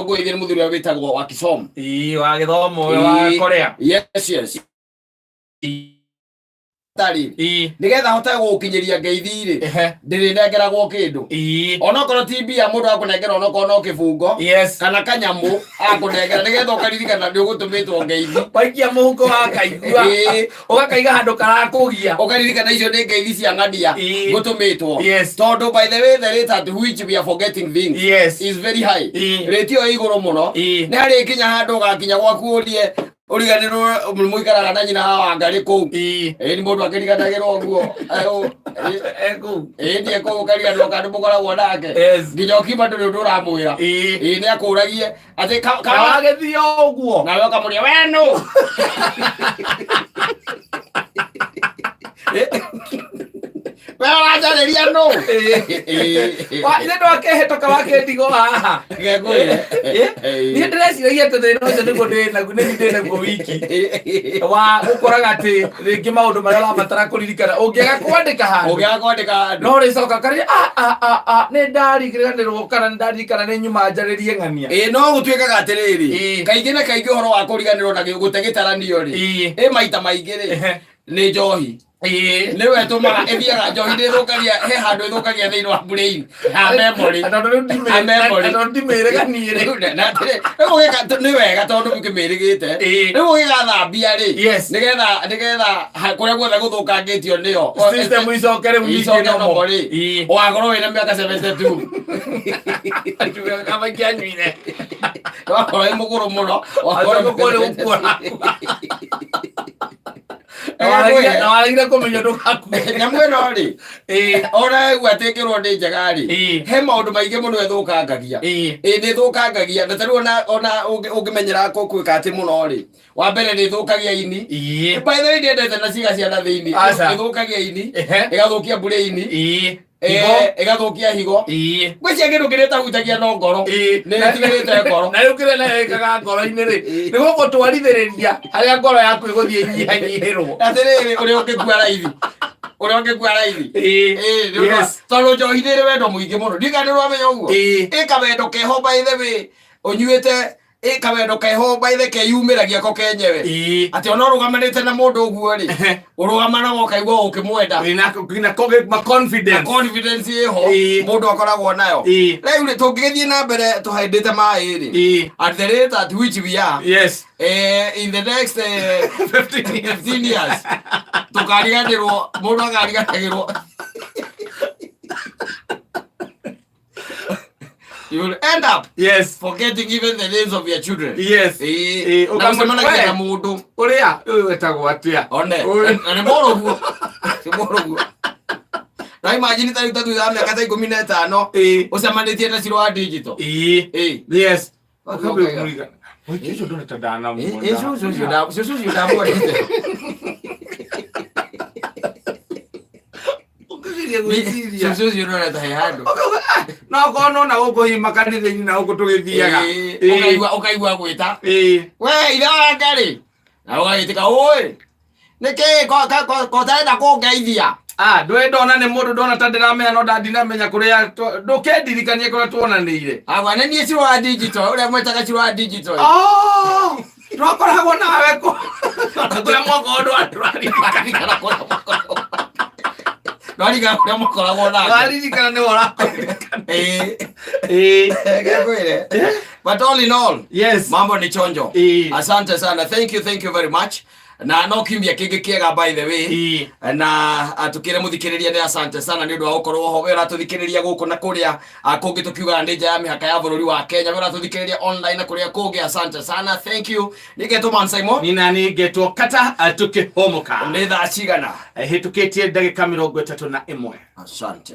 Ngũithie nĩ mũthuri ũrĩa wĩtagwo wa Kisomo. Ii, wa gĩthomo ũyũ wa Korea. Yes. Tarĩ nĩgetha hote gũgũkinyĩria ngeithi rĩ, ndĩrĩnengeragwo kĩndũ, onokorwo ti mbia mũndũ akũnengera, onokorwo no kĩbungo kana kanyamũ akũnengera, nĩgetha ũkaririkana nĩ ũgũtũmĩtwo ngeithi. Waikia mũhuko wakaigua. Ũgakaiga handũ karakũgia. Ũkaririkana icio nĩ ngeithi cia ng'ania ngũtũmĩtwo. Tondũ by the way, the rate at which we are forgetting things is very high. Rate ĩyo ĩ igũrũ mũno. Nĩ harĩ kinya handũ ũgakinya gwaku ũrie ũriganĩrwo mũikaraga na nyina wa Wangarĩ kũu. Ĩĩ, nĩ mũndũ akĩriganagĩrwo ũguo. Kũu. Ĩĩ, ndiĩ kũu ũkariganĩrwo kana mũkoragwo nake. Nginya ũkiuma ndũrĩ ũndũ ũramwĩra. Ĩĩ, nĩ akũragie atĩ Na wagĩthiĩ o ũguo. Nawe ũkamũria we nũ. We ũranjarĩria nũ? Ithe ndwakĩhĩtũka wakĩndigwo haha. Ngegwĩre. Niĩ ndĩreciragia atĩ thĩna ũcio nĩguo ndĩ naguo, nĩ ndĩ naguo wiki wa gũkoraga atĩ rĩngĩ maũndũ marĩa ũrabatara kũririkana ũngĩaga kwandĩka handũ, Ũngĩaga kwandĩka handũ, no rĩcoka karĩ a a a a nĩ ndariganĩrwo kana nĩ ndaririkana nĩ nyuma njarĩrie ng'ania. Ĩĩ, no gũtuĩkaga atĩrĩrĩ, kaingĩ na kaingĩ ũhoro wa kũriganĩrwo na gũte gĩtaranio rĩ, ĩ maita maingĩ rĩ, nĩ njohi. Nĩwe ĩtũmaga ĩthiaga, njohi nĩ ĩthũkagia, he handũ ĩthũkagia thĩinĩ wa brain ha memory. Tondũ rĩu A memory. Tondũ ndimĩrĩga niĩ rĩ. Rĩu na atĩrĩ, rĩu nĩ wega tondũ ũkĩmĩrĩgĩte. Rĩu ũgĩgathambia rĩ, nĩgetha kũrĩa guothe gũthũkangĩtio nĩyo system icoke rĩu ningĩ icoke normal. nomo rĩ, ũgakorwo wĩna mĩaka 72. Kaba kĩanyuire. Wakorwo wĩ mũkũrũ mũno, wakorwo Acoka kũrĩ gũkua. Na waragire kũmenya ndũgakue. Nyamũ ĩno rĩ, ona ĩgua atĩ ĩngĩrwo nĩ njega rĩ, he maũndũ maingĩ mũno ĩthũkangagia. Ĩ, nĩ ĩthũkangagia, na tarĩu ona ũngĩmenyera gwĩka atĩ mũno rĩ, wa mbere nĩ ĩthũkagia ini. By the way, ndiendete na ciĩga cia na thĩinĩ. Ĩthũkagia ini, ĩgathũkia brain, Higo. Ĩgathũkia higo. Gwĩcia kĩndũ kĩrĩa ĩtahutagia no ngoro. Nĩ ĩtigĩrĩte ngoro. Na rĩu kĩrĩa nayo ĩkaga ngoro-inĩ rĩ, nĩ gũgũtwarithĩrĩria harĩa ngoro yaku ĩgũthiĩ ĩnyihanyihĩrwo. Atĩrĩrĩ, ũrĩa ũngĩkua raithi, ũrĩa ũngĩkua raithi. Ĩĩ, nĩ ũndũ tondũ njohi nĩ ĩrĩ wendo mũingĩ mũno, ndiũĩ kana nĩ ũramenya ũguo. Ĩ kawendo keho, by the way, ũnyuĩte, ĩ kawendo keho, by the keyumĩragia ko kenyewe, atĩ ona ũrũgamanĩte na mũndũ ũguo rĩ, ũrũgamanaga ũkaigua ũkĩmwenda. Na ma confidence. Na confidence ĩho mũndũ akoragwo nayo. Rĩu rĩ, tũngĩgĩthiĩ na mbere tũhandĩte maĩ rĩ, at the rate at which we are, in the next 15 years. 15 years tũkariganĩrwo, mũndũ akariganagĩrwo. You will end up forgetting even the names of your children. Na ũcemanagia na mũndũ. Ũrĩa ũyũ wetagwo atĩa? One. Ũyũ. Na nĩ mũrũguo, nĩ mũrũguo. Na imagine ta rĩu ta thutha wa mĩaka ta 15 ũcemanĩtie na Ciro wa digital. Ũkambĩrĩria. Ũyũ ũcio ndona ta ndanamuona. Ĩ, cũcũ ũcio ndamuonete. Ũkĩgeria gwĩciria. Cũcũ ũcio ndona ta he handũ. Ũkauga, "Ah, no korwo no na gũkũ hihi makanitha-inĩ na gũkũ tũgĩthiaga." Ũkaigua gwĩta, "We ithe wa Ngarĩ," na ũgagĩtĩka, "Ũĩ nĩkĩ kotarenda kũngeithia?" Ah, ndũĩ ndona nĩ mũndũ ndona ta ndĩramenya no ndandinamenya kũrĩa ndũkĩndirikanie kũrĩa tuonanĩire. Agwa nĩ niĩ Ciro wa digital, ũrĩa mwetaga Ciro wa digital. Oh, twakoragwo nawe kũ kũrĩa mwaka ũndũ Ndwaririkana kũrĩa mwakoragwo. Ndwaririkana kũrĩa mwakoragwo nake. Waririkana nĩ ũrakũririkana. Ngĩkwĩre. But all in all, mambo ni chonjo. Asante sana, thank you, thank you very much. Na no kiumia kĩngĩ kĩega, by the way. Na tukire muthikĩrĩria nĩ asante sana nĩ ũndũ wa gũkorwo ho, we ũratũthikĩrĩria gũkũ na kũrĩa kũngĩ, tũkiugaga nĩ nja ya mĩhaka ya bũrũri wa Kenya, we ũratũthikĩrĩria online na kũrĩa kũngĩ, asante sana, thank you. Nĩngetwo Man Simon. Ni nani ngetwo Kata tukĩhũmũka. Nĩ thaa cigana? Hĩtũkĩtie ndagĩka 31. Asante.